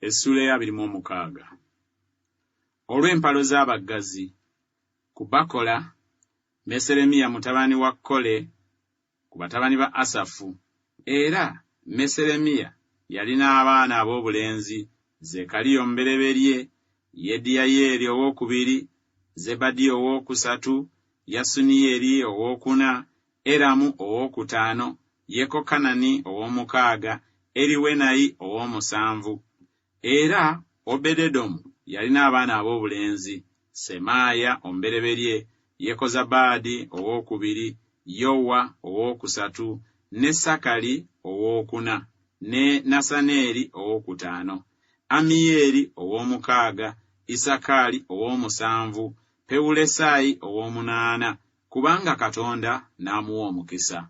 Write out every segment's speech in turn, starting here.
Essuula ey'abiri mu omukaaga. Olw'empalo z'abaggazi, ku Bakola, Meseremiya mutabani wa Kole, ku batabani ba Asafu. Era Meseremiya yalina abaana ab'obulenzi, Zekariya omubereberye, Yediyayeeri owookubiri, Zebadiya owookusatu, Yasuniyeri owookuna, Eramu owookutaano, Yekokanani ow'omukaaga, Eriwenayi ow'omusanvu. Era Obededomu yalina abaana ab'obulenzi, Semaaya omubereberye, Yekozabaadi owookubiri, Yowa owookusatu, ne Sakali owookuna, ne Nasaneeri owookutaano, Amiyeeri ow'omukaaga, Isakaali ow'omusanvu, Pewulesayi ow'omunaana, kubanga Katonda n'amuwa omukisa.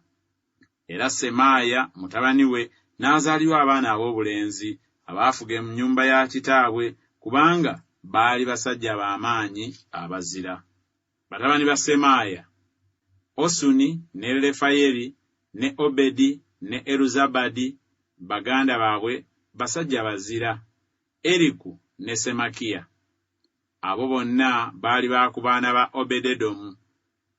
Era Semaaya mutabani we n'azaalirwa abaana ab'obulenzi abaafuga ennyumba ya kitaabwe, kubanga baali basajja ba maanyi abazira. Batabani ba Semaaya, Osuni ne Lefayeri ne Obedi ne Eruzabadi, baganda baabwe basajja bazira, Eriku ne Semakiya. Abo bonna baali ba ku baana ba Obededomu,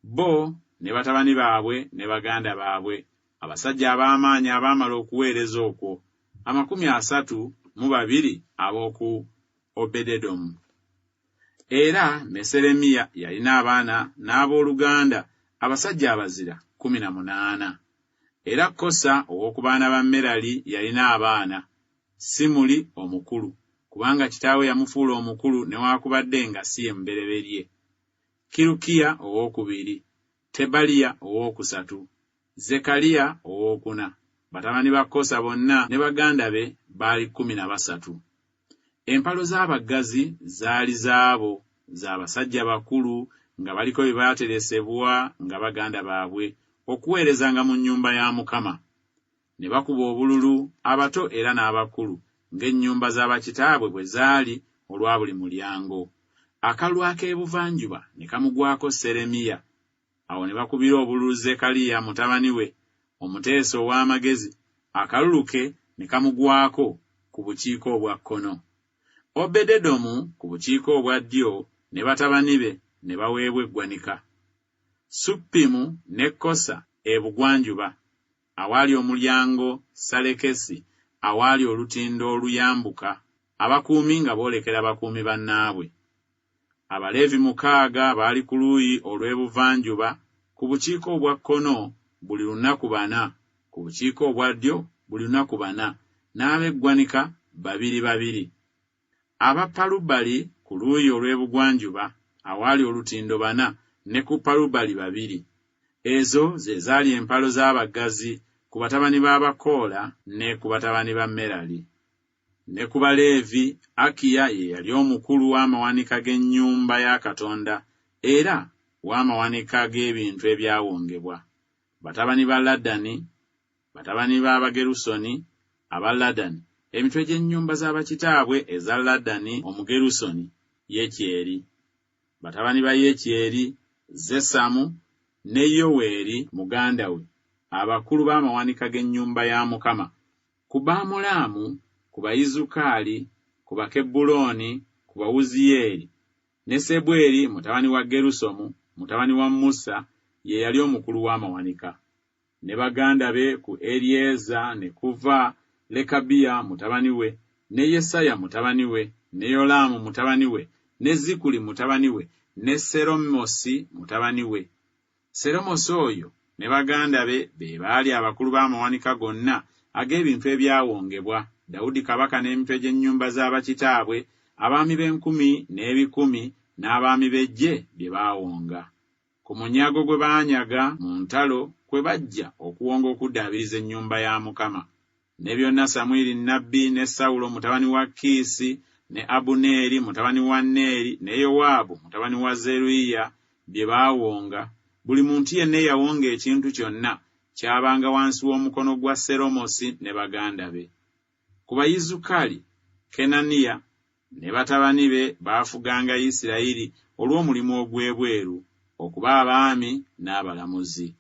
bo ne batabani baabwe ne baganda baabwe, abasajja ab'amaanyi abaamala okuweereza okwo, 32 ab'oku Obededomu. Era Meseremiya yalina abaana n'ab'oluganda abasajja abazira 18. Era Kosa ow'oku baana ba Merali yalina abaana, Simuli omukulu, kubanga kitaawe yamufuula omukulu newaakubadde nga si ye mubereberye, Kirukiya owookubiri, Tebaliya owookusatu, Zekaliya owookuna. Batabani ba Kosa bonna ne baganda be baali 13. Empalo z'abaggazi zaali z'abo, za basajja bakulu nga baliko bye baateresebwa nga baganda baabwe, okuweerezanga mu nnyumba ya Mukama. Ne bakuba obululu, abato era n'abakulu, ng'ennyumba za bakitaabwe bwe zaali olwa buli mulyango. Akalulu ak'ebuvanjuba ne kamugwako Seremiya. Awo ne bakubira obululu Zekariya mutabani we, omuteesa ow'amagezi, akalulu ke ne kamugwako ku bukiika obwa kkono. Obededomu ku bukiika obwa ddyo ne batabani be ne baweebwa eggwanika. Suppimu ne Kosa ebugwanjuba, awaali omulyango Salekesi, awaali olutindo oluyambuka, abakuumi nga boolekera bakuumi bannaabwe. Abaleevi mukaaga baali ku luuyi olw'ebuvanjuba ku bukiika obwa kkono buli lunaku bana, ku bukiika obwa ddyo buli lunaku bana, n'ab'eggwanika babiri babiri. Aba Palubali ku luuyi olw'ebugwanjuba awaali olutindo bana, ne ku Palubali babiri. Ezo ze zaali empalo z'abaggazi ku batabani b'Abakoola ne ku batabani ba Merali. Ne ku Baleevi, Akiya ye yali omukulu w'amawanika g'ennyumba ya Katonda era w'amawanika g'ebintu ebyawongebwa. Batabani ba Ladani, batabani b'Abagerusoni, aba Ladani, emitwe gy'ennyumba za bakitaabwe eza Ladani Omugerusoni, Yekyeri. Batabani ba Yekyeri, Zesamu ne Yoweeri muganda we, abakulu b'amawanika g'ennyumba ya Mukama. Ku Baamulaamu, ku Bayizukaali, ku Bakebbulooni, ku Bawuziyeeri, ne Sebweri mutabani wa Gerusomu, mutabani wa Musa, ye yali omukulu w'amawanika. Ne baganda be ku Eryeza ne kuva Lekabiya mutabani we, ne Yesaya mutabani we, ne Yolaamu mutabani we, ne Zikuli mutabani we, ne Seromosi mutabani we. Seromosi oyo ne baganda be be baali abakulu b'amawanika gonna ag'ebintu ebyawongebwa, Dawudi kabaka n'emitwe gy'ennyumba za bakitaabwe, abaami b'enkumi n'ebikumi, n'abaami b'eggye bye baawonga. Ku munyago gwe baanyaga mu ntalo kwe baggya okuwonga okuddaabiriza ennyumba ya Mukama. Ne byonna Samwiri nnabbi ne Sawulo mutabani wa Kiisi ne Abuneeri mutabani wa Neeri ne Yowaabu mutabani wa Zeruyiya bye baawonga, buli muntu yenna eyawonga ekintu kyonna, kyabanga wansi w'omukono gwa Seromosi ne baganda be. Ku Bayizukali, Kenaniya ne batabani be baafuganga Isirayiri olw'omulimu ogw'ebweru, okuba abaami n'abalamuzi.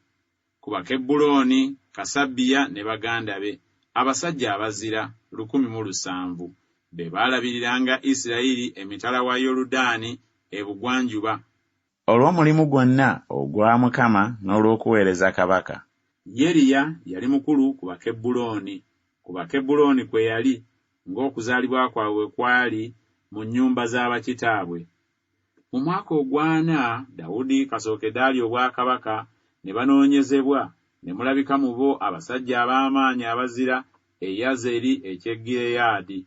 Ku Bakebbulooni, Kasabiya ne baganda be, abasajja abazira, 1,070. be baalabiriranga Isiraeri emitala wa Yoludaani ebugwanjuba. Olw'omulimu gwonna ogwa Mukama n'olw'okuweereza kabaka. Yeriya yali mukulu ku Bakebbulooni, ku Bakebbulooni kwe yali, ng'okuzaalibwa kwabwe bwe kwali mu nnyumba za bakitaabwe. Mu mwaka ogw'ana Dawudi kasookedde alya obwakabaka ne banoonyezebwa, ne mulabika mu bo abasajja ab'amaanyi abazira e Yazeri eky'e Gireyaadi.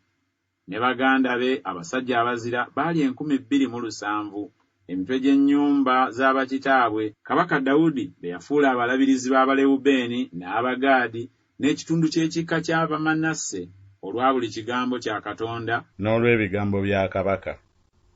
Ne baganda be abasajja abazira baali 2070, emitwe gy'ennyumba za bakitaabwe, kabaka Dawudi be yafuula abalabirizi b'Abalewubeeni n'Abagaadi n'ekitundu ky'ekika ky'Abamanase, olwa buli kigambo kya Katonda, N'olw'ebigambo bya kabaka.